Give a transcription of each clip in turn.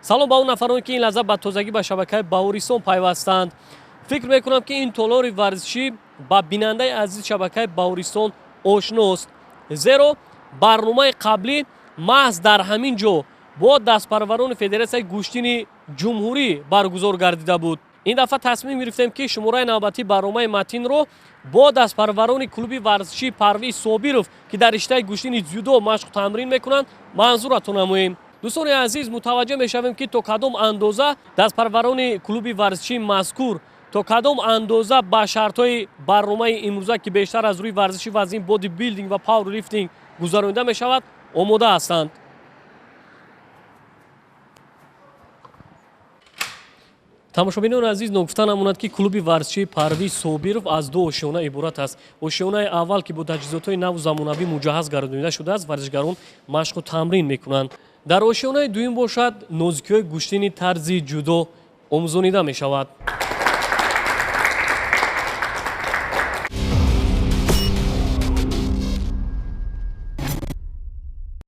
Салом ба он нафароне, ки ин лаҳза ба тозагӣ ба шабакаи Баҳористон пайвастанд. Фикр мекунам, ки ин толори варзишӣ ба бинандаи азизи шабакаи Баҳористон ошност, зеро барномаи қаблӣ маҳз дар ҳамин ҷо бо дастпарварони Федератсияи гӯштини ҷумҳурӣ баргузор гардида буд. Ин дафъа тасмим гирифтем, ки шумораи навбатии барномаи Матинро бо дастпарварони клуби варзишии Парвиз Собиров, ки дар риштаи гӯштини дзюдо машқу тамрин мекунанд, манзуратон намоем. Дӯстони азиз, мутаваҷҷӯҳ мешавем, ки то кадом андоза дастпарварони клуби варзишии мазкур то кадом андоза ба шартҳои барномаи имрӯза, ки бештар аз рӯи варзиши вазин, бодибилдинг ва пауэрлифтинг гузаронида мешавад, омода ҳастанд. Тамошобинони азиз, ногуфта намонад, ки клуби варзишии Парвиз Собиров аз ду ошёна иборат аст. Ошёнаи аввал, ки бо таҷҳизотҳои наву замонавӣ муҷаҳҳаз гардонида шудааст, варзишгарон машқу тамрин мекунанд. Дар ошёнаи дуюм бошад, нозикиҳои гӯштини тарзи ҷудо омӯзонида мешавад.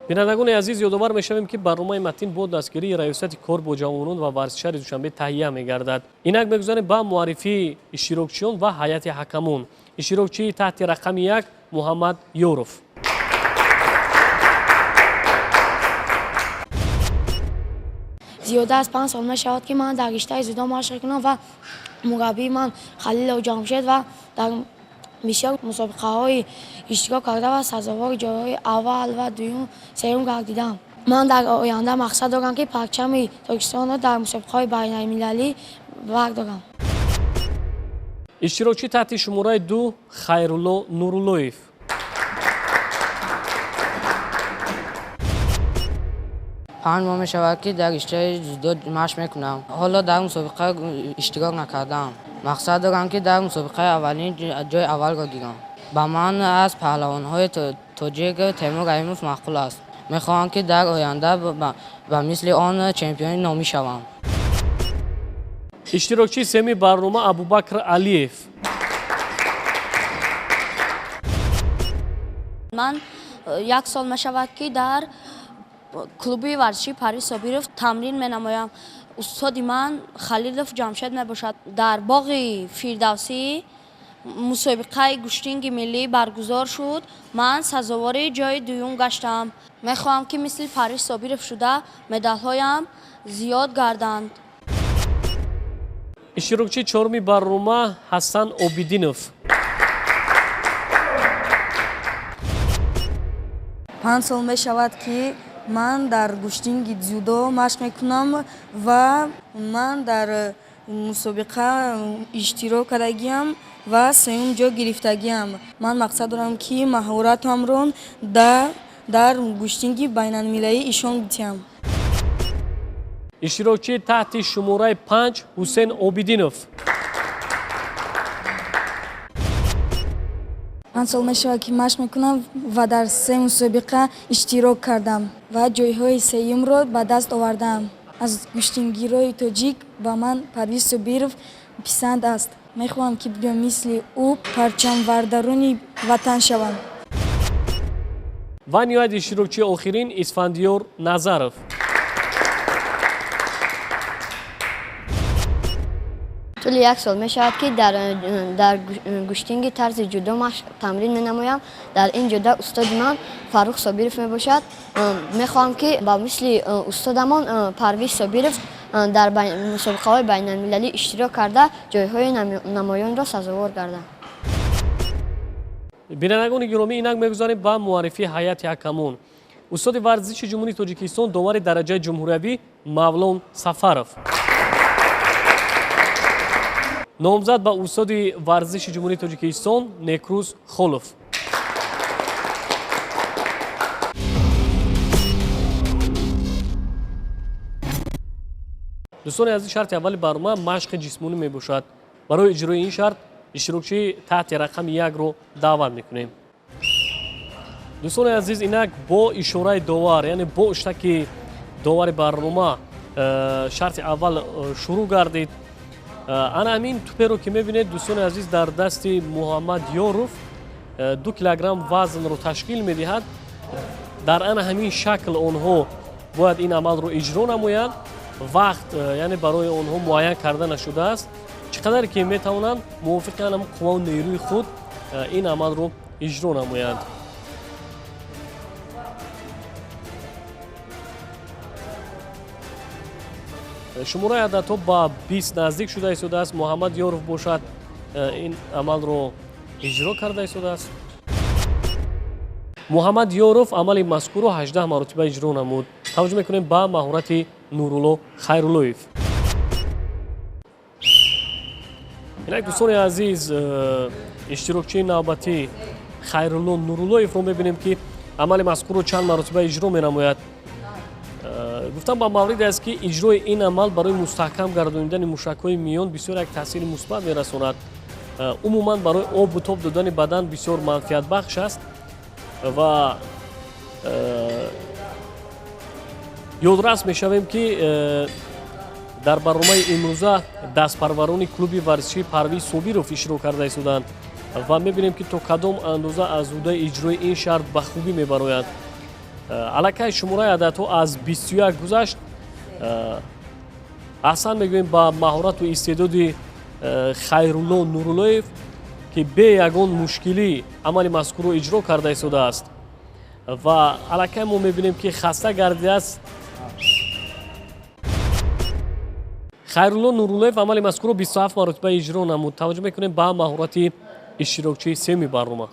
Бинандагони азиз, ёдовар мешавем, ки барномаи Матин бо дастгирии Раёсати кор бо ҷавонон ва варзиши шаҳри Душанбе таҳия мегардад. Инак мегузарем ба муаррифии иштирокчиён ва ҳайати ҳакамон. Иштирокчии таҳти рақами 1 Муҳаммад Ёров. Зиёда аз 5 сол мешавад, ки ман дар риштаи дзюдо машқ мекунам ва мураббии ман Халилов Ҷамшед ва дар бисёр мусобиқаҳои иштирок карда ва сазовори ҷойҳои аввал ва дуюм, сеюм гардидам. Ман дар оянда мақсад дорам, ки парчами Тоҷикистонро дар мусобиқаҳои байналмилалӣ бардорам. Иштирокчӣ таҳти шумораи 2 Хайрулло Нуруллоев. 5 моҳ мешавад, ки дар риштаи дзюдо машқ мекунам. Ҳоло дар мусобиқа иштирок накардам. Мақсад дорам, ки дар мусобиқаи аввалин ҷои аввалро гирам. Ба ман аз паҳлавонҳои тоҷик Темур Раҳимов маъқул аст. Мехоҳам, ки дар оянда ба мисли он чемпиони номӣ шавам. Иштирокчии сеюми барнома Абубакр Алиев. Ман 1 сол мешавад, ки дар клуби варзишии Парвиз Собиров тамрин менамоям. Устоди ман Халилов Ҷамшед мебошад. Дар боғи Фирдавсӣ мусобиқаи гӯштинги миллӣ баргузор шуд. Ман сазовори ҷои дуюм гаштам. Мехоҳам, ки мисли Парвиз Собиров шуда медалҳоям зиёд гарданд. Иштирокчии чоруми барнома Ҳасан Обидинов. 5 сол мешавад, ки ман дар гӯштинги дзюдо машқ мекунам ва ман дар мусобиқа иштирок кардагиам ва сеюм ҷо гирифтагиам. Ман мақсад дорам, ки маҳоратамро дар гӯштинги байналмилалӣ ишон диҳам. Иштирокчии таҳти шумораи 5 Ҳусен Обидинов. 5 сол мешавад, ки машқ мекунам ва дар 3 мусобиқа иштирок кардам ва ҷойҳои сеюмро ба даст овардам. Аз гӯштингирои тоҷик ба ман Парвиз Собиров писанд аст. Мехоҳам, ки ба мисли ӯ парчамбардарони ватан шавам. Ва ниҳоят иштирокчии охирин Исфандиёр Назаров. Тӯли 1 сол мешавад, ки дар гӯштинги тарзи ҷудо машқ тамрин менамоям. Дар ин ҷода устоди ман Фаррух Собиров мебошад. Мехоҳам, ки ба мисли устодамон Парвиз Собиров дар мусобиқаҳои байналмилалӣ иштирок карда ҷойҳои намоёнро сазовор гардам. Бинандагони гиромӣ, инак мегузарем ба муаррифии ҳайати ҳакамон. Устоди варзиши Ҷумҳурии Тоҷикистон, довари дараҷаи ҷумҳуриявӣ Мавлон Сафаров. Номзад ба устоди варзиши Ҷумҳурии Тоҷикистон Некрӯз Холов. Дӯстони азиз, шарти аввали барнома машқи ҷисмонӣ мебошад. Барои иҷрои ин шарт иштирокчии таҳти рақами 1-ро даъват мекунем. Дӯстони азиз, инак бо ишораи довар, яъне бо уштаки довари барнома, шарти аввал шурӯъ гардид. Ана ҳамин туперо, ки мебинед, дӯстони азиз, дар дасти Муҳаммад Ёров 2 килограмм вазнро ташкил медиҳад. Дар ана ҳамин шакл онҳо бояд ин амалро иҷро намоянд. Вақт, яъне, барои онҳо муайян карда нашудааст. Чӣ қадаре ки метавонанд, мувофиқи ана қуввау нерӯи худ ин амалро иҷро намоянд. Шумораи ададҳо ба 20 наздик шуда истодааст. Муҳаммад Ёров бошад, ин амалро иҷро карда истодааст. Муҳаммад Ёров амали мазкурро 18 маротиба иҷро намуд. Таваҷҷӯҳ мекунем ба маҳорати Нурулло Хайруллоев. Инак, дӯстони азиз, иштирокчии навбатӣ Хайрулло Нуруллоевро мебинем, ки амали мазкурро чанд маротиба иҷро менамояд. Гуфтам ба мавриде аст, ки иҷрои ин амал барои мустаҳкам гардонидани мушакҳои миён бисёр як таъсири мусбат мерасонад. Умуман, барои обу тоб додани бадан бисёр манфиатбахш аст ва ёдрас мешавем, ки дар барномаи имрӯза дастпарварони клуби варзишии Парвиз Собиров иштирок карда истоданд ва мебинем, ки то кадом андоза аз ҳудаи иҷрои ин шарт ба хубӣ мебароянд. Аллакай шумораи ададҳо аз 21 гузашт. Аҳсан мегӯем ба маҳорату истеъдоди Хайрулло Нуруллоев, ки бе ягон мушкилӣ амали мазкурро иҷро карда истодааст, ва аллакай мо мебинем, ки хаста гардидааст. Хайрулло Нуруллоев амали мазкурро 27 маротиба иҷро намуд. Таваҷҷӯҳ мекунем ба маҳорати иштирокчии сеюми барнома.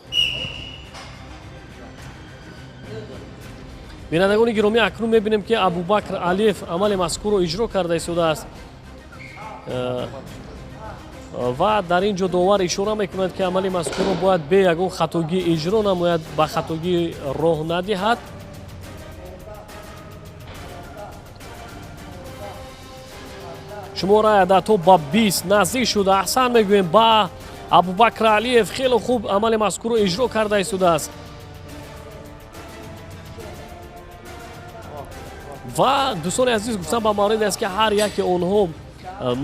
Бинандагони гиромӣ, акнун мебинем, ки Абубакр Алиев амали мазкурро иҷро карда истодааст ва дар ин ҷо довар ишора мекунад, ки амали мазкурро бояд бе ягон хатогӣ иҷро намояд, ба хатогӣ роҳ надиҳад. Шумораи ададҳо ба 20 наздик шуда. Аҳсан мегӯем ба Абубакр Алиев, хеле хуб амали мазкурро иҷро карда истодааст. Ва, дӯстони азиз, гуфтам ба мавриде аст, ки ҳар яке онҳо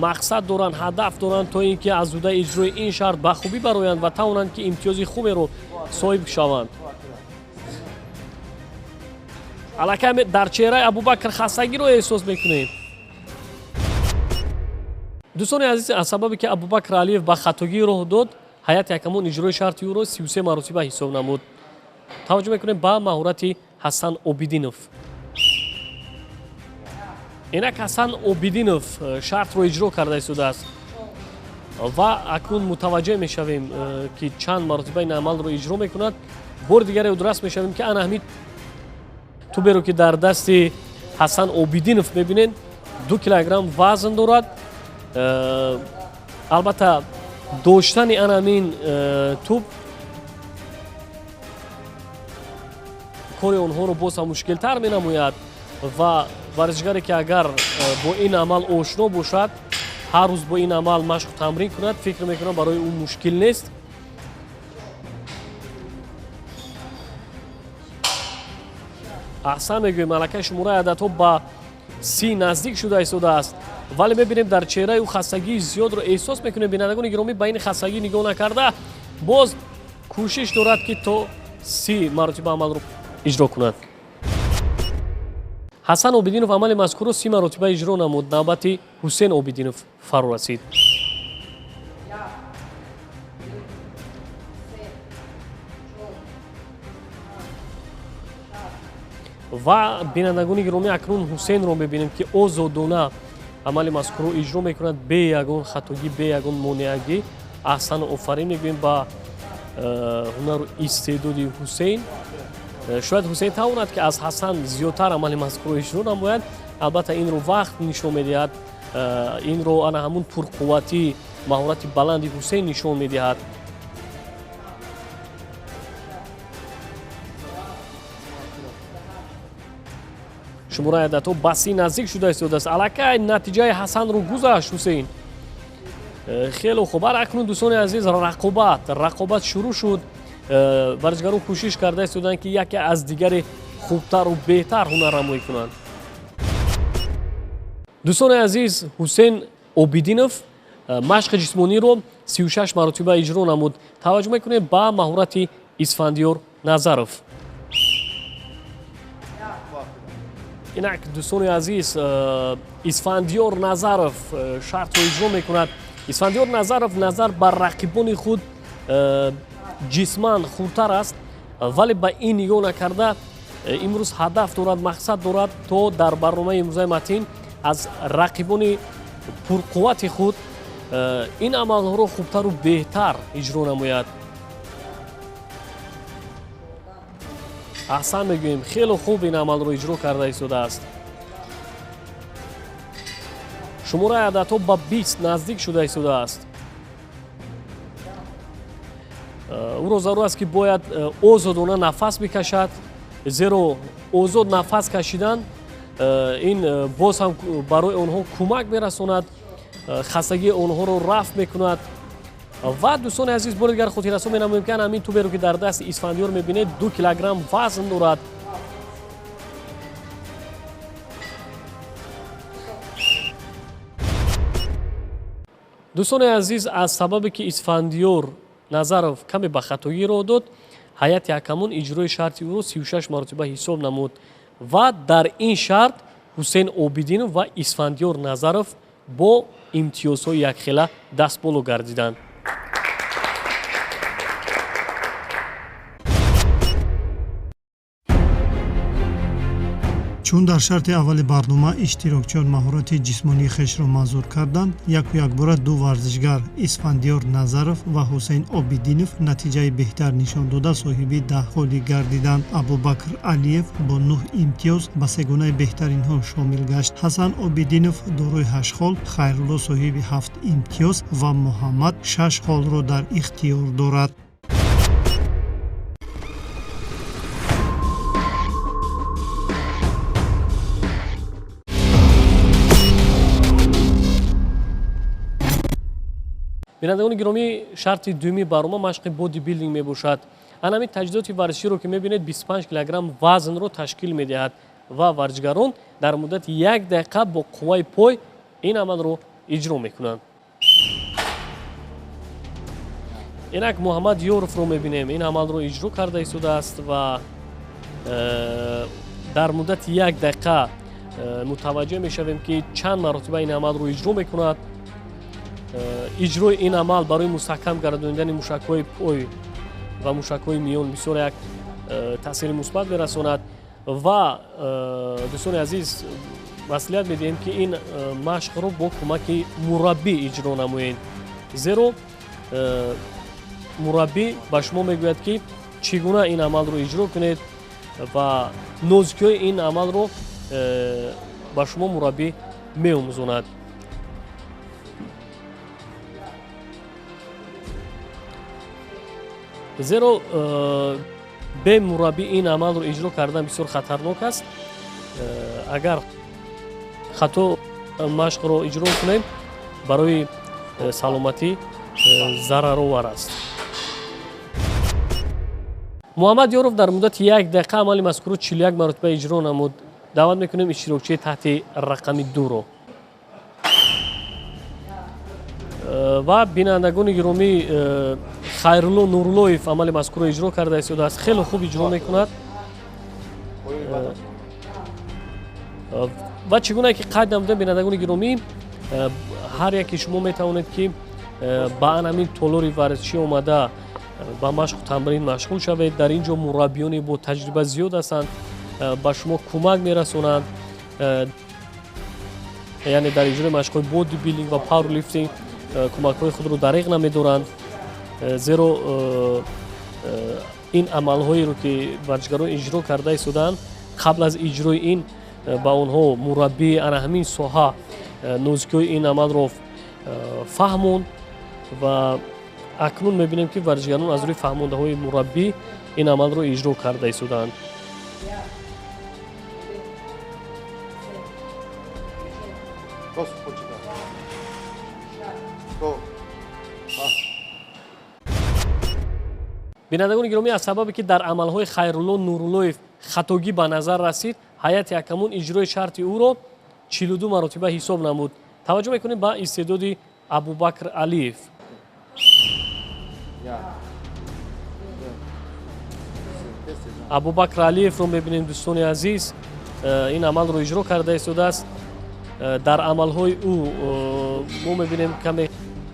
мақсад доранд, ҳадаф доранд, то ин ки аз ҳудаи иҷрои ин шарт ба хубӣ бароянд ва тавонанд, ки имтиёзи хуберо соҳиб шаванд. Аллакай дар чеҳраи Абубакр хастагиро эҳсос мекунем. Дӯстони азиз, аз сабабе ки Абубакр Алиев ба хатогӣ роҳ дод, ҳайати ҳакамон иҷрои шарти ӯро 33 маротиба ҳисоб намуд. Таваҷҷӯҳ мекунем ба маҳорати Ҳасан Обидинов. Инак, Ҳасан Обидинов шартро иҷро карда истодааст ва акнун мутаваҷҷеҳ мешавем, ки чанд маротиба ин амалро иҷро мекунад. Бори дигаре ёдрас мешавем, ки ана ҳамин туберо, ки дар дасти Ҳасан Обидинов мебинед, 2 килограмм вазн дорад. Албатта, доштани ана ҳамин туб кори онҳоро боз ҳам мушкилтар менамояд ва варзишгаре, ки агар бо ин амал ошно бошад, ҳар рӯз бо ин амал машқу тамрин кунад, фикр мекунам, барои ӯ мушкил нест. Аҳсан мегӯем, аллакай шумораи ададҳо ба 30 наздик шуда истодааст, вале мебинем, дар чеҳраи ӯ хастагии зиёдро эҳсос мекунем. Бинандагони гиромӣ, ба ин хастагӣ нигоҳ накарда, боз кӯшиш дорад, ки то 30 маротиба амалро иҷро кунад. Ҳасан Обидинов амали мазкурро 30 маротиба иҷро намуд. Навбати Ҳусен Обидинов фаро расид. Ва, бинандагони гиромӣ, акнун Ҳусенро мебинем, ки озодона амали мазкурро иҷро мекунад, бе ягон хатогӣ, бе ягон монеагӣ. Аҳсану офарин мегӯем ба ҳунару истеъдоди Ҳусейн. Шояд Ҳусейн тавонад, ки аз Ҳасан зиёдтар амали мазкурро иҷро намояд. Албатта, инро вақт нишон медиҳад, инро ана ҳамун пурқувватӣ, маҳорати баланди Ҳусейн нишон медиҳад. Шумораи ададҳо ба 30 наздик шуда истодааст. Аллакай натиҷаи Ҳасанро гузашт Ҳусейн. Хеле хуб. Акнун, дӯстони азиз, рақобат шурӯъ шуд. Варзишгарон кӯшиш карда истоданд, ки яке аз дигаре хубтару беҳтар ҳунарнамоӣ кунанд. Дӯстони азиз, Ҳусейн Обидинов машқи ҷисмониро 36 маротиба иҷро намуд. Таваҷҷӯҳ мекунем ба маҳорати Исфандиёр Назаров. Инак, дӯстони азиз, Исфандиёр Назаров шартро иҷро мекунад. Исфандиёр Назаров назар ба рақибони худ ҷисман хурдтар аст, вале ба ин нигоҳ накарда имрӯз ҳадаф дорад, мақсад дорад, то дар барномаи имрӯзаи Матин аз рақибони пурқуввати худ ин амалҳоро хубтару беҳтар иҷро намояд. Аҳсан мегӯем, хеле хуб ин амалро иҷро карда истодааст. Шумораи ададҳо ба 20 наздик шуда истодааст. Ӯро зарур аст, ки бояд озодона нафас бикашад, зеро озод нафас кашидан ин боз ҳам барои онҳо кӯмак мерасонад, хастагии онҳоро рафъ мекунад. Ва дӯстони азиз, бори дигар хотиррасон менамоем, ки ҳамин туберо, ки дар дасти Исфандиёр мебинед, 2 килограмм вазн дорад. Дӯстони азиз, аз сабабе ки Исфандиёр Назаров каме ба хатогӣ роҳ дод, ҳайати ҳакамон иҷрои шарти ӯро 36 маротиба ҳисоб намуд ва дар ин шарт Ҳусейн Обидинов ва Исфандиёр Назаров бо имтиёзҳои якхела дастболо гардиданд. Чун дар шарти аввали барнома иштирокчиён маҳорати ҷисмонии хешро манзур карданд, яку якбора ду варзишгар Исфандиёр Назаров ва Ҳусейн Обидинов натиҷаи беҳтар нишон дода соҳиби 10 холӣ гардиданд. Абубакр Алиев бо 9 имтиёз ба сегонаи беҳтаринҳо шомил гашт. Ҳасан Обидинов дорои 8 хол, Хайрулло соҳиби 7 имтиёз ва Муҳаммад 6 холро дар ихтиёр дорад. Бинандагони гиромӣ, шарти дуюми барнома машқи бодибилдинг мебошад. Ан ҳамин таҷҳизоти варзиширо, ки мебинед, 25 килограмм вазнро ташкил медиҳад ва варзишгарон дар муддати 1 дақиқа бо қувваи пой ин амалро иҷро мекунанд. Инак Муҳаммад Ёровро мебинем, ин амалро иҷро карда истодааст ва дар муддати 1 дақиқа мутаваҷҷеҳ мешавем, ки чанд маротиба ин амалро иҷро мекунад. Иҷрои ин амал барои мустаҳкам гардонидани мушакҳои пой ва мушакҳои миён бисёр як таъсири мусбат мерасонад. Ва дӯстони азиз, маслиҳат медиҳем, ки ин машқро бо кӯмаки мураббӣ иҷро намоед, зеро мураббӣ ба шумо мегӯяд, ки чӣ гуна ин амалро иҷро кунед ва нозикиҳои ин амалро ба шумо мураббӣ меомӯзонад. Зеро бе мураббӣ ин амалро иҷро кардан бисёр хатарнок аст. Агар хато машқро иҷро кунем, барои саломатӣ зараровар аст. Муҳаммад Ёров дар муддати 1 дақиқа амали мазкурро 41 маротиба иҷро намуд. Даъват мекунем иштирокчии таҳти рақами 2-ро. Ва бинандагони гиромӣ, Хайрулло Нуруллоев амали мазкурро иҷро карда истодааст. Хеле хуб иҷро мекунад. Ва чӣ гуна ки қайд намудем, бинандагони гиромӣ, ҳар яке шумо метавонед, ки ба ан ҳамин толори варзишӣ омада ба машқу тамрин машғул шавед. Дар ин ҷо мураббиёне бо таҷриба зиёд ҳастанд, ба шумо кӯмак мерасонанд, яъне дар иҷрои машқҳои бодибилдинг ва пауэрлифтинг кӯмакҳои худро дариғ намедоранд, зеро ин амалҳоеро, ки варзишгарон иҷро карда истодаанд, қабл аз иҷрои ин ба онҳо мураббии ана ҳамин соҳа нозикиҳои ин амалро фаҳмонд ва акнун мебинем, ки варзишгарон аз рӯи фаҳмондаҳои мураббӣ ин амалро иҷро карда истодаанд. Бинандагони гиромӣ, аз сабабе ки дар амалҳои Хайрулло Нуруллоев хатогӣ ба назар расид, ҳайати ҳакамон иҷрои шарти ӯро 42 маротиба ҳисоб намуд. Таваҷҷӯҳ мекунем ба истеъдоди Абубакр Алиев. Абубакр Алиевро мебинем, дӯстони азиз. Ин амалро иҷро карда истодааст. Дар амалҳои ӯ мо мебинем, каме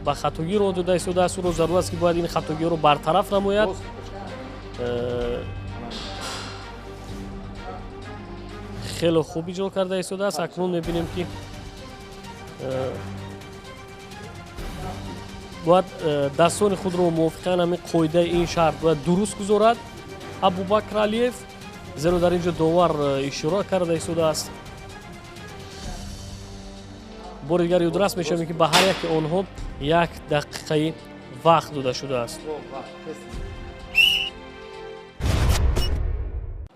ба хатогӣ роҳ дода истодааст. Ӯро зарур аст, ки бояд ин хатогиҳоро бартараф намояд. Хеле хуб иҷро карда истодааст. Акнун мебинем, ки бояд дастони худро мувофиқан ҳамин қоидаи ин шарт бояд дуруст гузорад Абубакр Алиев, зеро дар ин ҷо довар ишора карда истодааст. Бори дигар ёдрас мешавем, ки ба ҳар яке онҳо як дақиқаи вақт дода шудааст.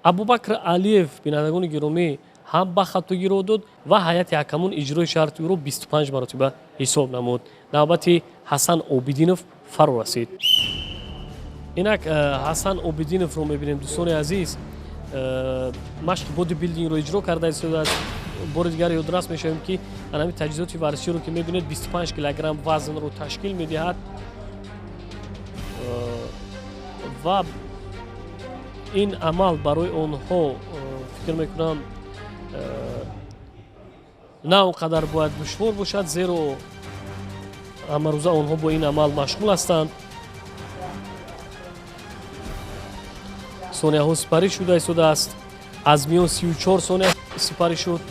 Абубакр Алиев, бинандагони гиромӣ, ҳам ба хатогӣ роҳ дод ва ҳайати ҳакамон иҷрои шарти ӯро 25 маротиба ҳисоб намуд. Навбати Ҳасан Обидинов фаро расид. Инак Ҳасан Обидиновро мебинем, дӯстони азиз, машқи бодибилдингро иҷро карда истодааст. Бори дигар ёдрас мешавем, ки анами таҷҳизоти варзиширо, ки мебинед, 25 килограмм вазнро ташкил медиҳад ва ин амал барои онҳо, фикр мекунам, на он қадар бояд душвор бошад, зеро ҳамарӯза онҳо бо ин амал машғул ҳастанд. Сонияҳо сипарӣ шуда истодааст. Аз миён 34 сония сипарӣ шуд.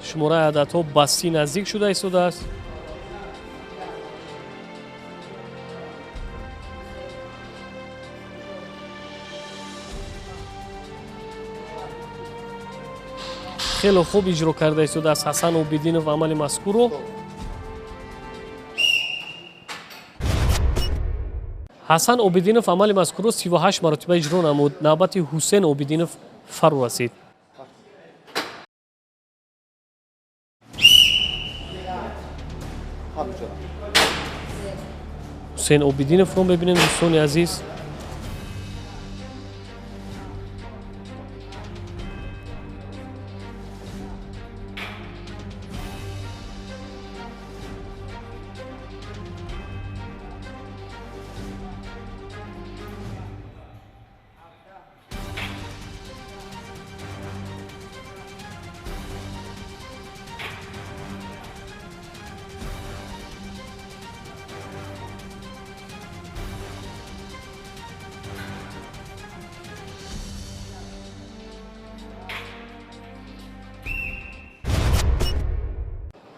Шумораи ададҳо ба 30 наздик шуда истодааст. Хеле хуб иҷро карда истодааст Ҳасан Обидинов амали мазкурро. Ҳасан Обидинов амали мазкурро 38 маротиба иҷро намуд. Навбати Ҳусен Обидинов фаро расид. Ҳусен Обидиновро мебинем, дӯстони азиз.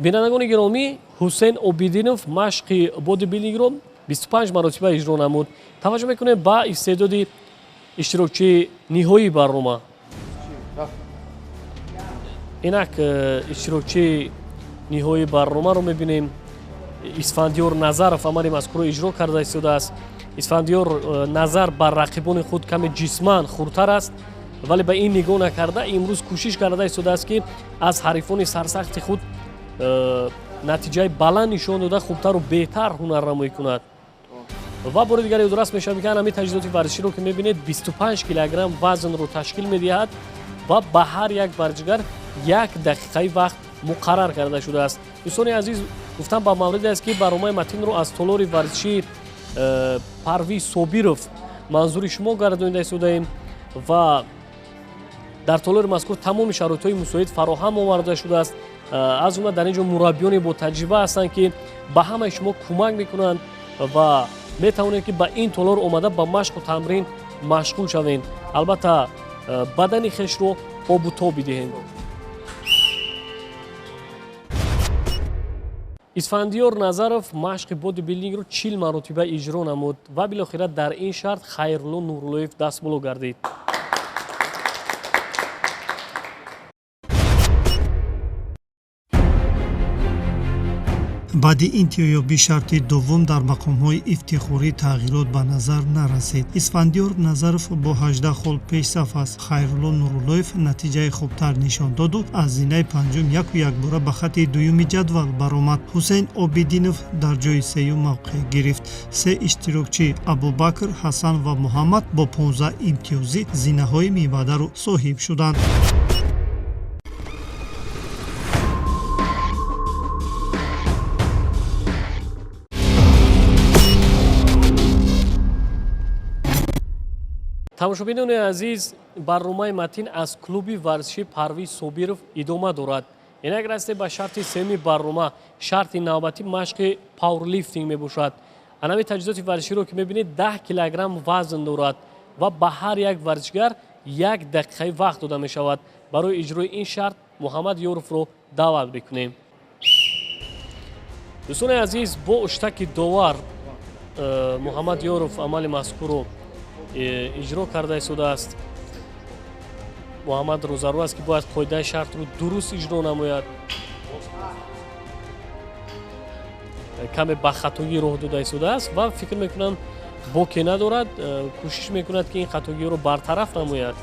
Бинандагони гиромӣ, Ҳусен Обидинов машқи бодибилдингро 25 маротиба иҷро намуд. Таваҷҷӯҳ мекунем ба истеъдоди иштирокчии ниҳоии барнома. Инак иштирокчии ниҳоии барномаро мебинем. Исфандиёр Назаров амали мазкурро иҷро карда истодааст. Исфандиёр назар бар рақибони худ каме ҷисман хурдтар аст, вале ба ин нигоҳ накарда имрӯз кӯшиш карда истодааст, ки аз ҳарифони сарсахти худ натиҷаи баланд нишон дода, хубтару беҳтар ҳунарнамоӣ кунад. Ва бори дигар ёдрас мешавад, ки ҳамин таҷҳизоти варзиширо, ки мебинед, 25 килограмм вазнро ташкил медиҳад ва ба ҳар як варзишгар як дақиқаи вақт муқаррар карда шудааст. Дӯстони азиз, гуфтам ба мавриде аст, ки барномаи матинро аз толори варзишии Парвиз Собиров манзури шумо гардонида истодаем ва дар толори мазкур тамоми шароитҳои мусоид фароҳам оварда шудааст. Аз ҷумла дар ин ҷо мураббиёне бо таҷриба ҳастанд, ки ба ҳамаи шумо кӯмак мекунанд ва метавонед, ки ба ин толор омада ба машқу тамрин машғул шавед. Албатта, бадани хешро обу тоб бидиҳед. Исфандиёр Назаров машқи бодибилдингро 40 маротиба иҷро намуд ва билохира дар ин шарт Хайрулло Нуруллоев дастболо гардид. Баъди интиҳоёбии шарти дуввум дар мақомҳои ифтихорӣ тағйирот ба назар нарасид. Исфандиёр Назаров бо 18 хол пешсаф аст. Хайрулло Нуруллоев натиҷаи хубтар нишон доду аз зинаи панҷум яку якбора ба хатти дуюми ҷадвал баромад. Ҳусейн Обидинов дар ҷои сеюм мавқеъ гирифт. Се иштирокчӣ Абубакр, Ҳасан ва Муҳаммад бо 15 имтиёзӣ зинаҳои мибаъдаро соҳиб шуданд. Тамошобинони азиз, барномаи Матин аз клуби варзиши Парвиз Собиров идома дорад. Инак расидем ба шарти сеюми барнома. Шарти навбатӣ машқи пауэрлифтинг мебошад. Анами таҷҳизоти варзиширо ки мебинед, 10 килограмм вазн дорад ва ба ҳар як варзишгар 1 дақиқаи вақт дода мешавад. Барои иҷрои ин шарт Муҳаммад Ёровро даъват мекунем. Дӯстони азиз, бо уштаки довар Муҳаммад Ёров амали мазкурро иҷро карда истодааст. Муҳаммадро зарур аст, ки бояд қоидаи шартро дуруст иҷро намояд. Каме ба хатогӣ роҳ дода истодааст ва фикр мекунам боке надорад, кӯшиш мекунад, ки ин хатогиро бартараф намояд.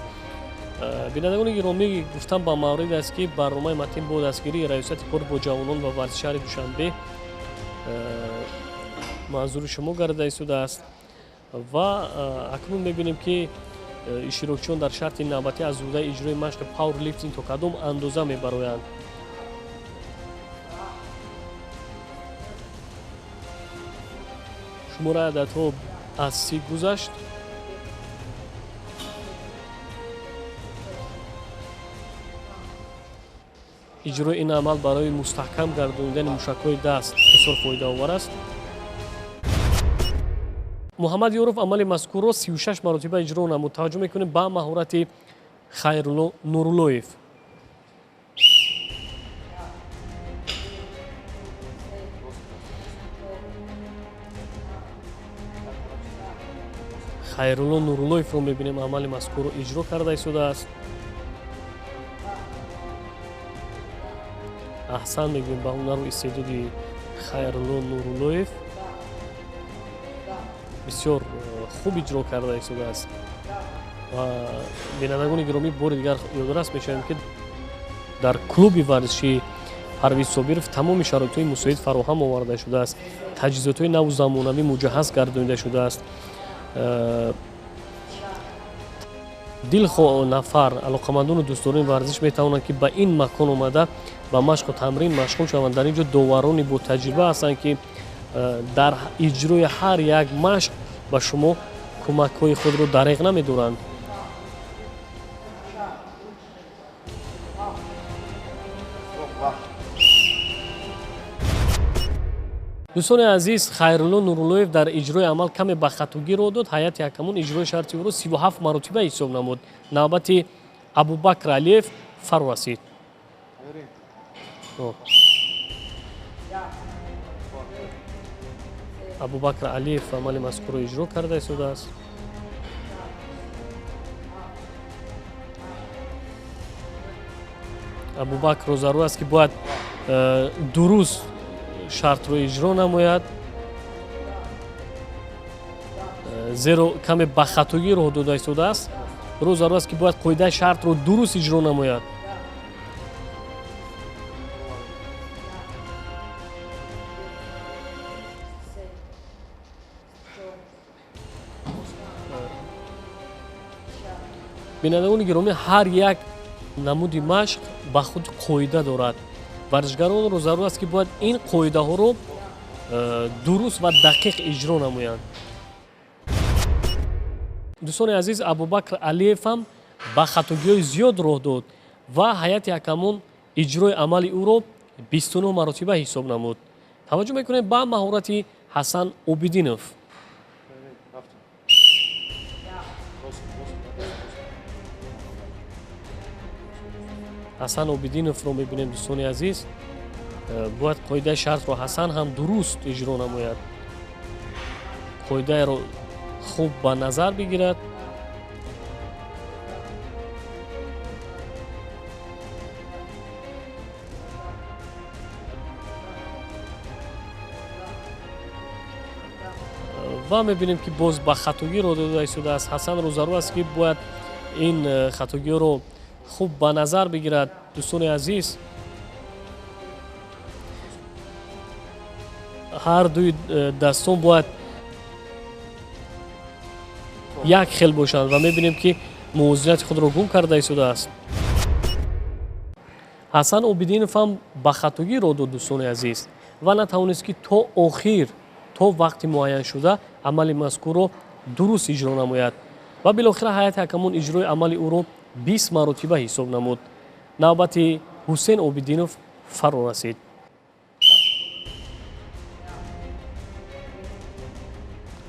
Бинандагони гиромӣ, гуфтам ба маврид аст, ки барномаи Матин бо дастгирии Раёсати кор бо ҷавонон ва варзиши шаҳри Душанбе манзури шумо гардида истодааст ва акнун мебинем, ки иштирокчиён дар шарти навбатӣ аз ӯҳдаи иҷрои машқи пауэрлифтинг то кадом андоза мебароянд. Шумораи ададҳо аз 30 гузашт. Иҷрои ин амал барои мустаҳкам гардонидани мушакҳои даст бисёр фоидаовар аст. Муҳаммад Ёров амали мазкурро 36 маротиба иҷро намуд. Таваҷҷӯҳ мекунем ба маҳорати Хайрулло Нуруллоев. Хайрулло Нуруллоевро мебинем, амали мазкурро иҷро карда истодааст. Аҳсан мегӯем ба ҳунару истеъдоди Хайрулло Нуруллоев. Бисёр хуб иҷро карда истодааст. Ва бинандагони гиромӣ, бори дигар ёдрас мешавем, ки дар клуби варзишии Парвиз Собиров тамоми шароитҳои мусоид фароҳам оварда шудааст. Таҷҳизотҳои наву замонавӣ муҷаҳҳаз гардонида шудааст. Дилхоҳ нафар, алоқамандону дӯстдорони варзиш метавонанд, ки ба ин макон омада ба машқу тамрин машғул шаванд. Дар ин ҷо доварони ботаҷриба ҳастанд, ки дар иҷрои ҳар як машқ ба шумо кӯмакҳои худро дареғ намедоранд. Дӯстони азиз, Хайрулло Нуруллоев дар иҷрои амал каме ба хатогӣ роҳ дод. Ҳайати ҳакамон иҷрои шарти ӯро 37 маротиба ҳисоб намуд. Навбати Абубакр Алиев фаро расид. Абубакр Алиев амали мазкурро иҷро карда истодааст. Абубакрро зарур аст, ки бояд дуруст шартро иҷро намояд, зеро каме ба хатогӣ роҳ дода истодааст. Ӯро зарур аст, ки бояд қоидаи шартро дуруст иҷро намояд. Бинандагони гиромӣ, ҳар як намуди машқ ба худ қоида дорад. Варзишгаронро зарур аст, ки бояд ин қоидаҳоро дуруст ва дақиқ иҷро намоянд. Дӯстони азиз, Абубакр Алиев ҳам ба хатогиҳои зиёд роҳ дод ва ҳайати ҳакамон иҷрои амали ӯро 29 маротиба ҳисоб намуд. Таваҷҷӯҳ мекунем ба маҳорати Ҳасан Обидинов. Ҳасан Обидиновро мебинем, дӯстони азиз. Бояд қоидаи шартро Ҳасан ҳам дуруст иҷро намояд, қоидаеро хуб ба назар бигирад. Ва мебинем, ки боз ба хатогӣ роҳ дода истодааст. Ҳасанро зарур аст, ки бояд ин хатогиҳоро хуб ба назар бигирад. Дӯстони азиз, ҳар дуи дастон бояд як хел бошанд ва мебинем, ки мувозинати худро гум карда истодааст. Ҳасан Обидинов ҳам ба хатогӣ роҳ дод, дӯстони азиз, ва натавонист, ки то охир, то вақти муайяншуда амали мазкурро дуруст иҷро намояд. Ва билохира ҳайати ҳакамон иҷрои амали ӯро 20 маротиба ҳисоб намуд. Навбати Ҳусейн Обидинов фаро расид.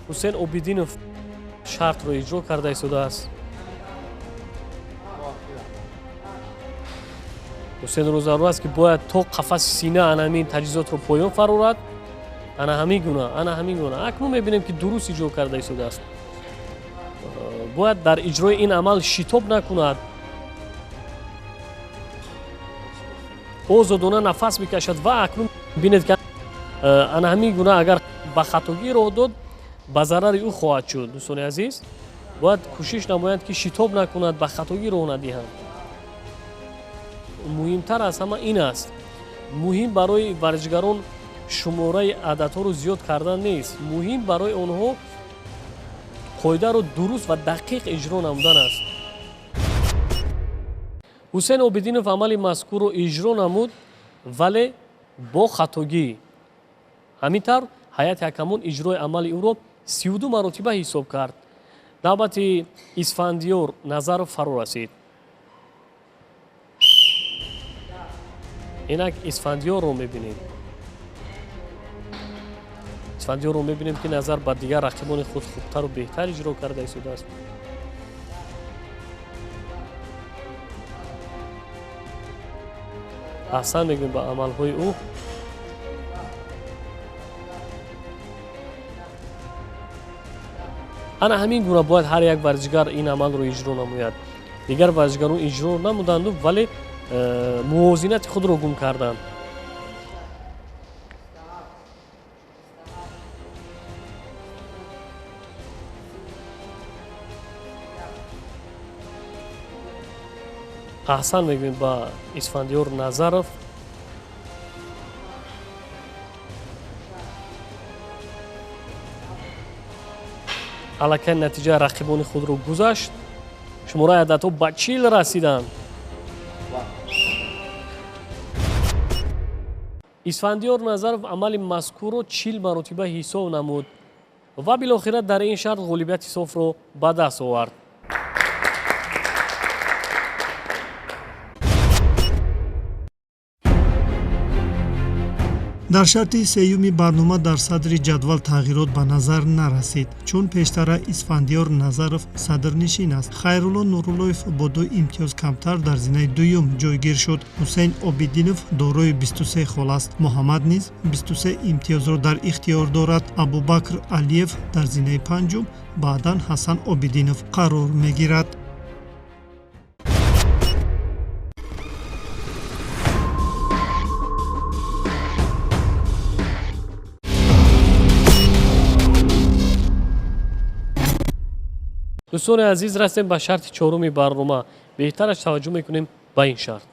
Ҳусейн Обидинов шартро иҷро карда истодааст. Ҳусейнро зарур аст, ки бояд то қафаси сина ана ҳамин таҷҳизотро поён фарорад. Ана ҳамин гуна, ана ҳамин гуна. Акнун мебинем, ки дуруст иҷро карда истодааст. Бояд дар иҷрои ин амал шитоб накунад. Озодона нафас бикашад ва акнун бинед, ки ана ҳамин гуна агар ба хатогӣ роҳ дод, ба зарари ӯ хоҳад шуд. Дӯстони азиз, бояд кӯшиш намоянд, ки шитоб накунад, ба хатогӣ роҳ надиҳанд. Муҳимтар аз ҳама ин аст. Муҳим барои варзишгарон шумораи ададҳоро зиёд кардан нест. Муҳим барои онҳо қоидаро дуруст ва дақиқ иҷро намудан аст. Ҳусейн Обидинов амали мазкурро иҷро намуд, вале бо хатогӣ. Ҳамин тавр ҳайати ҳакамон иҷрои амали ӯро 32 маротиба ҳисоб кард. Навбати Исфандиёр Назаров фаро расид. Инак Исфандиёрро мебинем. Исфандиёрро мебинем, ки назар ба дигар рақибони худ хубтару беҳтар иҷро карда истодааст. Аҳсан мегӯем ба амалҳои ӯ. Ана ҳамин гуна бояд ҳар як варзишгар ин амалро иҷро намояд. Дигар варзишгарон иҷро намуданду, вале мувозинати худро гум карданд. Аҳсан мегӯем ба Исфандиёр Назаров. Аллакай натиҷаи рақибони худро гузашт. Шумораи ададҳо ба 40 расиданд. Исфандиёр Назаров амали мазкурро 40 маротиба ҳисоб намуд ва билохира дар ин шарт ғолибияти софро ба даст овард. Дар шарти сеюми барнома дар садри ҷадвал тағйирот ба назар нарасид, чун пештара Исфандиёр Назаров садрнишин аст. Хайрулло Нуруллоев бо 2 имтиёз камтар дар зинаи дуюм ҷойгир шуд. Ҳусейн Обидинов дорои 23 хол аст. Муҳаммад низ 23 имтиёзро дар ихтиёр дорад. Абубакр Алиев дар зинаи панҷум, баъдан Ҳасан Обидинов қарор мегирад. Дӯстони азиз, расем ба шарти чоруми барнома. Беҳтараш таваҷҷӯҳ мекунем ба ин шарт.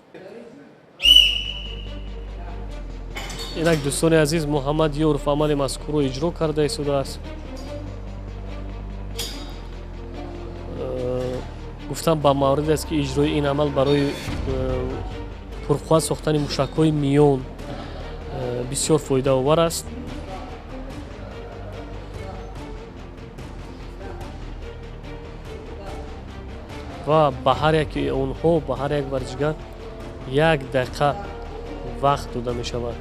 Инак дӯстони азиз, Муҳаммад Ёров амали мазкурро иҷро карда истодааст. Гуфтам ба маврид аст, ки иҷрои ин амал барои пурқувват сохтани мушакҳои миён бисёр фоидаовар аст. Ва ба ҳар яки онҳо, ба ҳар як варзишгар 1 дақиқа вақт дода мешавад.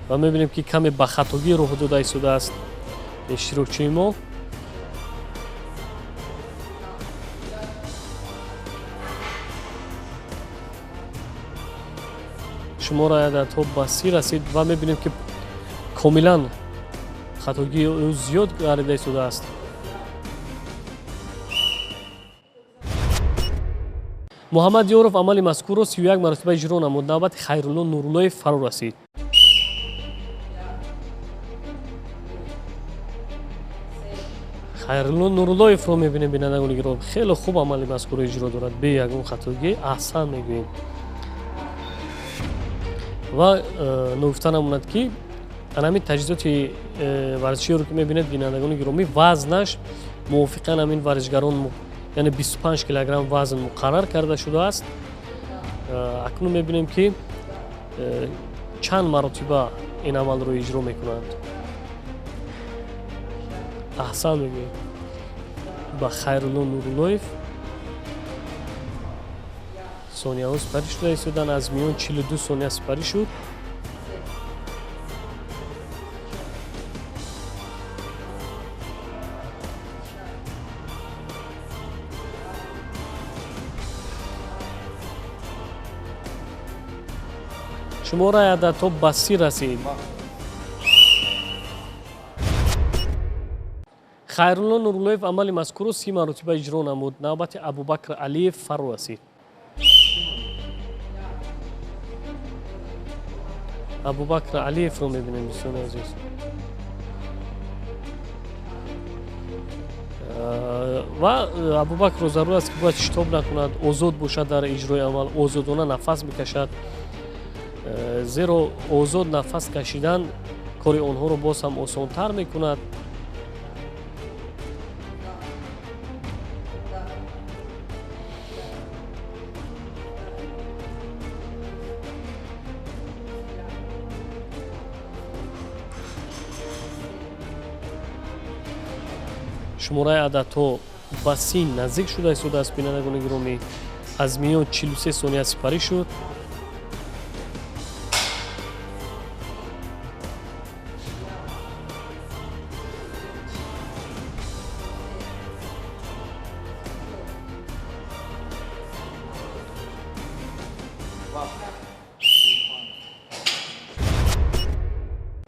Ва мебинем, ки каме ба хатогӣ роҳ дода истодааст иштирокчии мо. Шумораи ададҳо ба 30 расид ва мебинем, ки комилан хатогии ӯ зиёд гардида истодааст. Муҳаммад Ёров амали мазкурро 31 маротиба иҷро намуд. Навбати Хайрулло Нуруллоев фаро расид. Хайрулло Нуруллоевро мебинем, бинандагони гиромӣ, хеле хуб амали мазкурро иҷро дорад, бе ягон хатогӣ. Аҳсан мегӯем. Ва ногуфта намонад, ки ҳамин таҷҳизоти варзиширо, ки мебинед, бинандагони гиромӣ, вазнаш мувофиқан ҳамин варзишгарон, яъне 25 килограмм вазн муқаррар карда шудааст. Акнун мебинем, ки Чанд маротиба ин амалро иҷро мекунанд? Аҳсан мегӯем ба Хайрулло Нуруллоев. Сонияҳо сипарӣ шуда истоданд. Аз миён 42 сония сипарӣ шуд. Шумораи ададҳо ба 30 расид. Хайрулло Нуруллоев амали мазкурро 30 маротиба иҷро намуд. Навбати Абубакр Алиев фаро расид. Абубакр Алиевро мебинем, дӯстони азиз. Ва Абубакрро зарур аст, ки бояд шитоб накунад, озод бошад дар иҷрои амал, озодона нафас бикашад, зеро озод нафас кашидан кори онҳоро боз ҳам осонтар мекунад. Шумораи ададҳо ба 30 наздик шуда истодааст, бинандагони гиромӣ. Аз миён 43 сония сипарӣ шуд.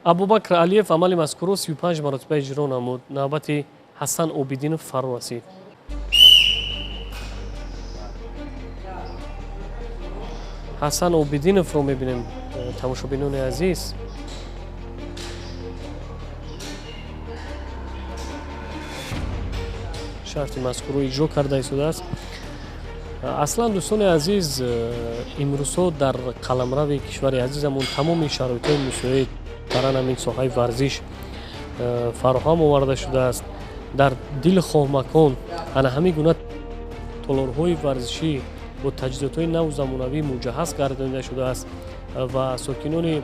Абубакр Алиев амали мазкурро 35 маротиба иҷро намуд. Навбати Ҳасан Обидинов фаро расид. Ҳасан Обидиновро мебинем, тамошобинони азиз. Шарти мазкурро иҷро карда истодааст. Аслан, дӯстони азиз, имрӯзҳо дар қаламрави кишвари азизамон тамоми шароитҳои мусоид дар ҳамин соҳаи варзиш фароҳам оварда шудааст. Дар дили хоҳмакон ана ҳамин гуна толорҳои варзишӣ бо таҷҳизотҳои наву замонавӣ муҷаҳҳаз гардонида шудааст ва сокинони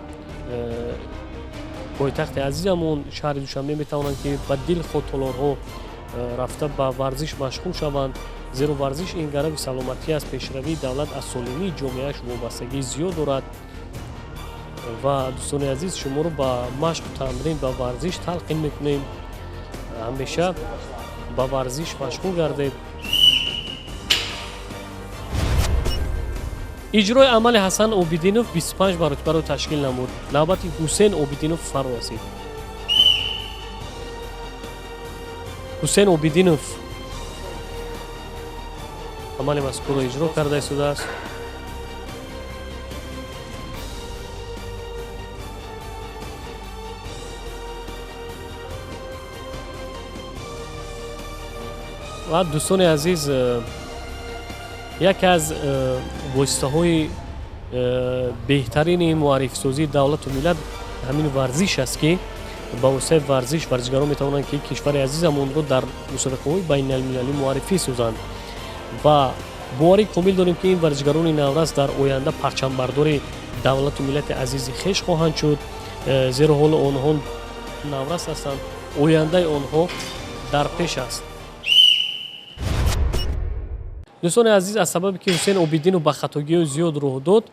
пойтахти азизамон шаҳри Душанбе метавонанд, ки ба дилхоҳ толорҳо рафта ба варзиш машғул шаванд, зеро варзиш ин гарави саломатӣ аст. Пешравии давлат аз солимии ҷомеааш вобастагии зиёд дорад ва дӯстони азиз, шуморо ба машқу тамрин, ба варзиш талқин мекунем. Ҳамеша ба варзиш машғул гардед. Иҷрои амали Ҳасан Обидинов 25 маротибаро ташкил намуд. Навбати Ҳусен Обидинов фаро расид. Ҳусен Обидинов амали мазкурро иҷро карда истодааст. Ва дӯстони азиз, яке аз воситаҳои беҳтарини муаррифисозии давлату миллат ҳамин варзиш аст, ки ба воситаи варзиш варзишгарон метавонанд, ки кишвари азизамонро дар мусобиқаҳои байналмилалӣ муаррифӣ созанд. Ва боварӣ комил дорем, ки ин варзишгарони наврас дар оянда парчамбардори давлату миллати азизи хеш хоҳанд шуд, зеро ҳоло онҳо наврас ҳастанд, ояндаи онҳо дар пеш аст. Дӯстони азиз, аз сабабе ки Ҳусен Обидинов ба хатогиҳои зиёд роҳ дод,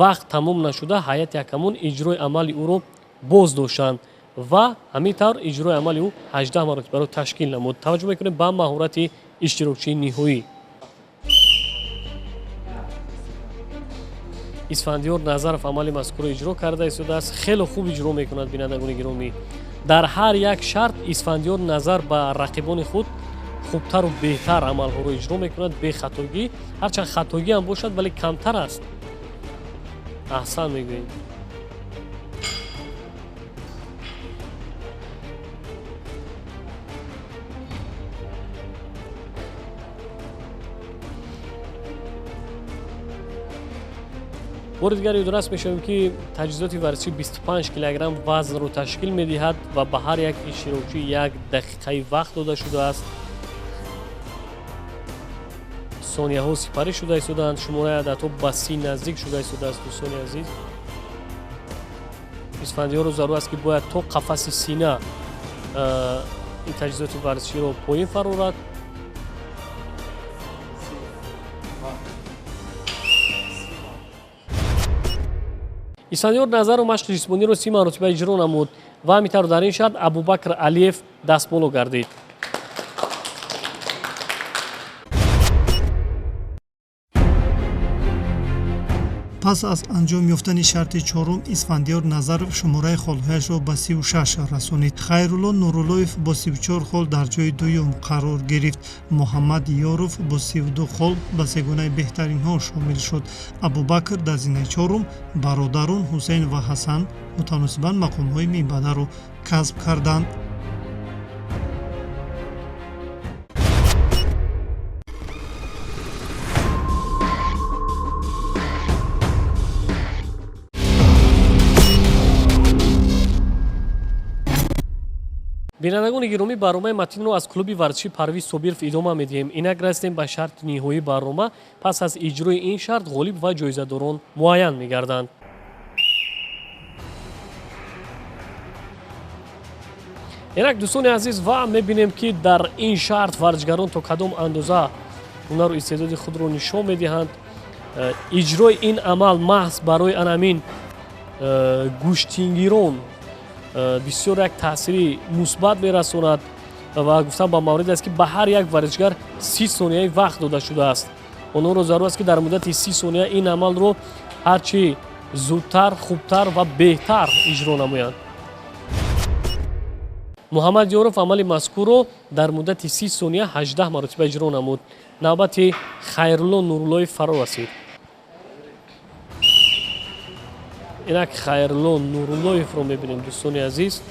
вақт тамом нашуда ҳайати ҳакамон иҷрои амали ӯро боз доштанд ва ҳамин тавр иҷрои амали ӯ 18 маротибаро ташкил намуд. Таваҷҷӯҳ мекунем ба маҳорати иштирокчии ниҳоӣ. Исфандиёр Назаров амали мазкурро иҷро карда истодааст. Хеле хуб иҷро мекунад, бинандагони гиромӣ. Дар ҳар як шарт Исфандиёр Назар ба рақибони худ хубтару беҳтар амалҳоро иҷро мекунад, бехатогӣ. Ҳарчанд хатогӣ ҳам бошад, вале камтар аст. Аҳсан мегӯем. Бори дигар ёдрас мешавем, ки таҷҳизоти варзишӣ 25 килограмм вазнро ташкил медиҳад ва ба ҳар як иштирокчӣ як дақиқаи вақт дода шудааст. Сонияҳо сипарӣ шуда истодаанд, шумораи ададҳо ба 30 наздик шуда истодааст, дӯстони азиз. Исфандиёрро зарур аст, ки бояд то қафаси сина ин таҷҳизоти варзиширо поин фарорад. Исфандиёр Назаров машқи ҷисмониро 30 маротиба иҷро намуд ва ҳамин тавр дар ин шарт Абубакр Алиев дастболо гардид. Пас аз анҷом ёфтани шарти чорум, Исфандиёр Назаров шумораи холҳояшро ба 36 расонид. Хайрулло Нуруллоев бо 34 хол дар ҷои дуюм қарор гирифт. Муҳаммад Ёров бо 32 хол ба сегонаи беҳтаринҳо шомил шуд. Абубакр дар зинаи чорум, бародарон Ҳусейн ва Ҳасан мутаносибан мақомҳои минбаъдаро касб карданд. Бинандагони гиромӣ, барномаи матинро аз клуби варзиши Парвиз Собиров идома медиҳем. Инак расидем ба шарти ниҳоии барнома. Пас аз иҷрои ин шарт ғолиб ва ҷоизадорон муайян мегарданд. Инак, дӯстони азиз, ва мебинем, ки дар ин шарт варзишгарон то кадом андоза ҳунару истеъдоди худро нишон медиҳанд. Иҷрои ин амал маҳз барои анамин гӯштингирон бисёр як таъсири мусбат мерасонад ва гуфтам ба маврид аст, ки ба ҳар як варзишгар 30 сонияи вақт дода шудааст. Онҳоро зарур аст, ки дар муддати 30 сония ин амалро ҳарчи зудтар, хубтар ва беҳтар иҷро намоянд. Муҳаммад Ёров амали мазкурро дар муддати 30 сония 18 маротиба иҷро намуд. Навбати Хайрулло Нуруллоев фаро расид. Инак Хайрулло Нуруллоевро мебинем, дӯстони азиз.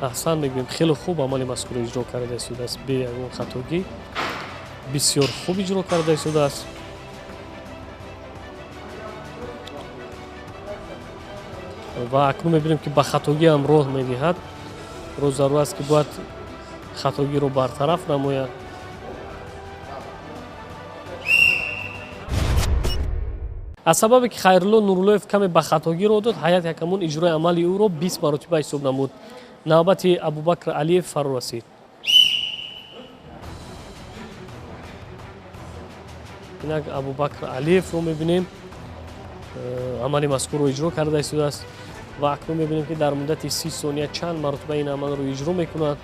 Аҳсан мегӯем, хеле хуб амали мазкурро иҷро карда истодааст, бе ягон хатогӣ бисёр хуб иҷро карда истодааст. Ва акнун мебинем, ки ба хатогӣ ҳам роҳ медиҳад. Роз зарур аст, ки бояд хатогиро бартараф намояд. Аз сабабе ки Хайрулло Нуруллоев каме ба хатогӣ роҳ дод, ҳайати ҳакамон иҷрои амали ӯро 20 маротиба ҳисоб намуд. Навбати Абубакр Алиев фаро расид. Инак Абубакр Алиевро мебинем, амали мазкурро иҷро карда истодааст ва акнун мебинем, ки дар муддати 30 сония чанд маротиба ин амалро иҷро мекунад.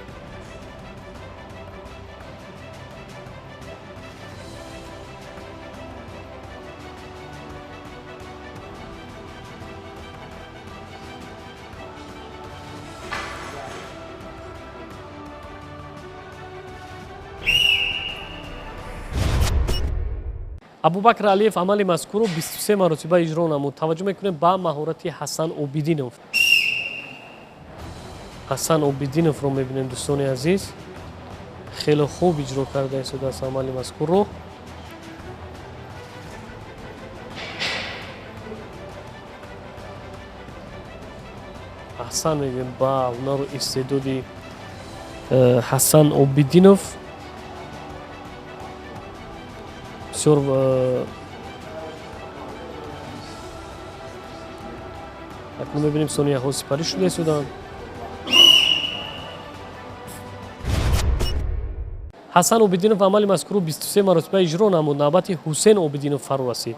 Абубакр Алиев амали мазкурро 23 маротиба иҷро намуд. Таваҷҷӯҳ мекунем ба маҳорати Ҳасан Обидинов. Ҳасан Обидиновро мебинем, дӯстони азиз, хеле хуб иҷро карда истодааст амали мазкурро. Аҳсан мегӯем ба ҳунару истеъдоди Ҳасан Обидинов. Бисёр акнун мебинем, сонияҳо сипарӣ шуда истоданд. Ҳасан Обидинов амали мазкурро 23 маротиба иҷро намуд. Навбати Ҳусейн Обидинов фаро расид.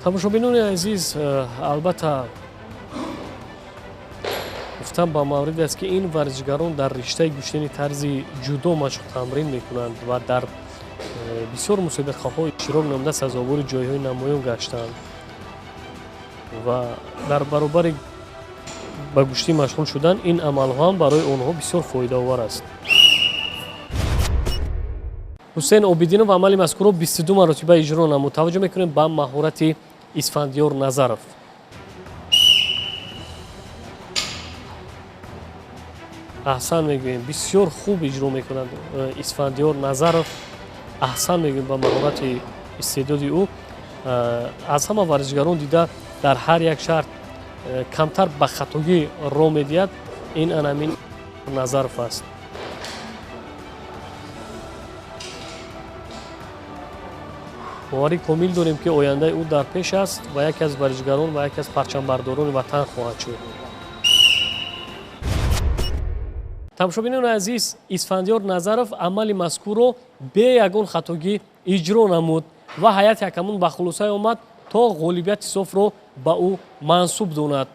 Тамошобинони азиз, албатта гуфтам ба мавриде аст, ки ин варзишгарон дар риштаи гӯштини тарзи ҷудо машқу тамрин мекунанд ва дар бисёр мусобиқаҳо иштирок намуда сазовори ҷойҳои намоён гаштанд ва дар баробари ба гӯштӣ машғул шудан ин амалҳо ҳам барои онҳо бисёр фоидаовар аст. Ҳусейн Обидинов амали мазкурро 22 маротиба иҷро намуд. Таваҷҷӯҳ мекунем ба маҳорати Исфандиёр Назаров. Аҳсан мегӯем, бисёр хуб иҷро мекунад Исфандиёр Назаров. Аҳсан мегӯем ба маҳорати истеъдоди ӯ. Аз ҳама варзишгарон дида дар ҳар як шарт Камтар ба хатогӣ роҳ медиҳад, ин анамин Назаров аст. Боварӣ комил дорем, ки ояндаи ӯ дар пеш аст ва яке аз варзишгарон ва яке аз парчамбардорони ватан хоҳад шуд. Тамошобинони азиз, Исфандиёр Назаров амали мазкурро бе ягон хатогӣ иҷро намуд ва ҳайати ҳакамон ба хулосае омад, то ғолибияти софро ба ӯ мансуб донад.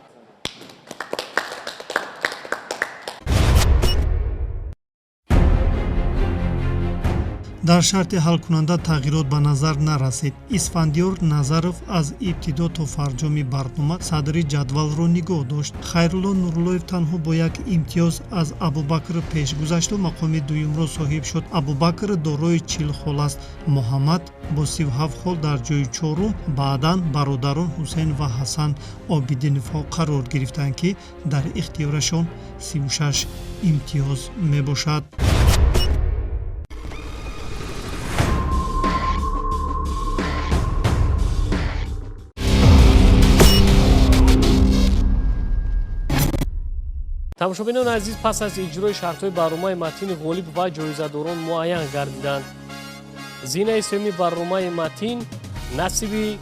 Дар шарти ҳалкунанда тағйирот ба назар нарасид. Исфандиёр Назаров аз ибтидо то фарҷоми барнома садри ҷадвалро нигоҳ дошт. Хайрулло Нуруллоев танҳо бо як имтиёз аз Абубакр пеш гузашту мақоми дуюмро соҳиб шуд. Абубакр дорои 40 хол аст. Муҳаммад бо 37 хол дар ҷои чорум, баъдан бародарон Ҳусайн ва Ҳасан Обидиновҳо қарор гирифтанд, ки дар ихтиёрашон 36 имтиёз мебошад. Тамошобинони азиз, пас аз иҷрои шартҳои барномаи Матин ғолиб ва ҷоизадорон муайян гардиданд. Зинаи сеюми барномаи Матин насиби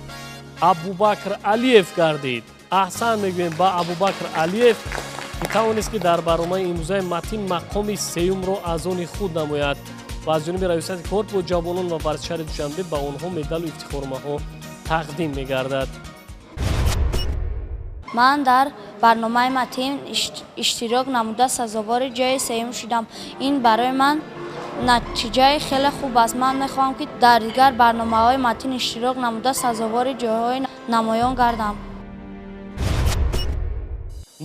Абубакр Алиев гардид. Аҳсан мегӯем ба Абубакр Алиев, ки тавонист, ки дар барномаи имрӯзаи Матин мақоми сеюмро аз они худ намояд ва аз ҷониби Раёсати кор бо ҷавонон ва варзиши шаҳри Душанбе ба онҳо медалу ифтихорномаҳо тақдим мегардад. Ман дар барномаи Матин иштирок намуда сазовори ҷои сеюм шудам. Ин барои ман натиҷаи хеле хуб аст. Ман мехоҳам, ки дар дигар барномаҳои Матин иштирок намуда сазовори ҷойҳои намоён гардам.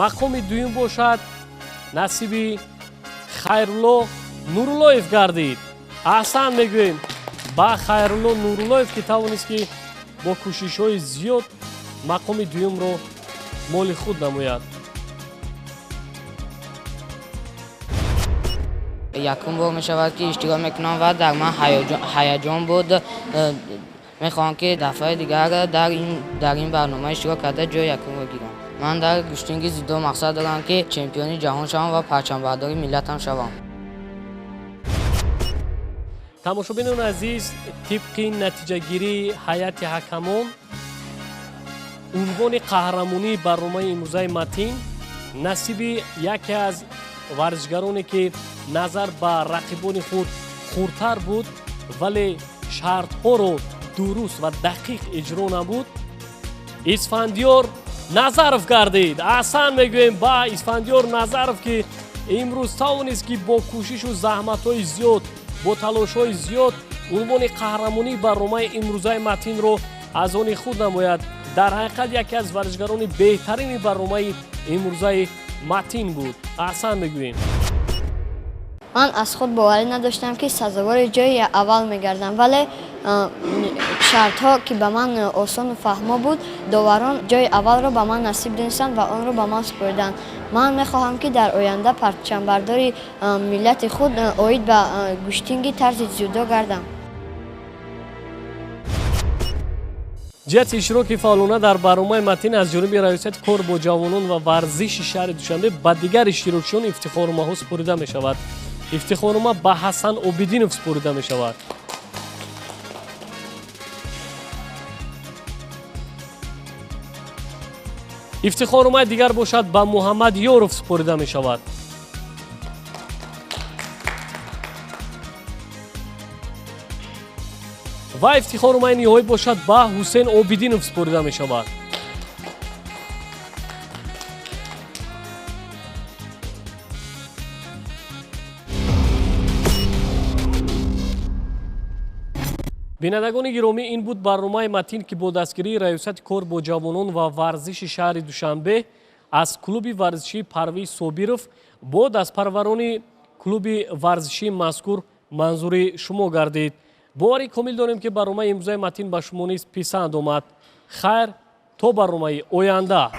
Мақоми дуюм бошад насиби Хайрулло Нуруллоев гардид. Аҳсан мегӯем ба Хайрулло Нуруллоев, ки тавонист, ки бо кӯшишҳои зиёд мақоми дуюмро моли худ намояд. Якум бор мешавад, ки иштирок мекунам ва дар ман ҳаяҷон буд. Мехоҳам, ки дафъаи дигар дар ин барнома иштирок карда ҷои якумро гирам. Ман дар гӯштинги дзюдо мақсад дорам, ки чемпиони ҷаҳон шавам ва парчамбардори миллатам шавам. Тамошобинони азиз, тибқи натиҷагирии ҳайати ҳакамон унвони қаҳрамонии барномаи имрӯзаи Матин насиби яке аз варзишгароне, ки назар ба рақибони худ хурдтар буд, вале шартҳоро дуруст ва дақиқ иҷро намуд, Исфандиёр Назаров гардид. Аҳсан мегӯем ба Исфандиёр Назаров, ки имрӯз тавонист, ки бо кӯшишу заҳматҳои зиёд, бо талошҳои зиёд унвони қаҳрамонии барномаи имрӯзаи Матинро аз они худ намояд. Дар ҳақиқат яке аз варзишгарони беҳтарини барномаи имрӯзаи Матин буд. Аҳсан мегӯем. Ман аз худ боварӣ надоштам, ки сазовори ҷои аввал мегардам, вале шартҳо, ки ба ман осону фаҳмо буд, доварон ҷои аввалро ба ман насиб донистанд ва онро ба ман супориданд. Ман мехоҳам, ки дар оянда парчамбардори миллати худ оид ба гӯштинги тарзи дзюдо гардам. Ҷиҳати иштироки фаъолона дар барномаи Матин аз ҷониби Раёсати кор бо ҷавонон ва варзиши шаҳри Душанбе ба дигар иштирокчиён ифтихорномаҳо супорида мешавад. Ифтихорнома ба Ҳасан Обидинов супорида мешавад. Ифтихорномаи дигар бошад ба Муҳаммад Ёров супорида мешавад. Ва ифтихорномаи ниҳоӣ бошад ба Ҳусейн Обидинов супорида мешавад. Бинандагони гиромӣ, ин буд барномаи Матин, ки бо дастгирии Раёсати кор бо ҷавонон ва варзиши шаҳри Душанбе аз клуби варзишии Парвиз Собиров бо дастпарварони клуби варзишии мазкур манзури шумо гардид. Боварӣ комил дорем, ки барномаи имрӯзаи Матин ба шумо низ писанд омад. Хайр, то барномаи оянда.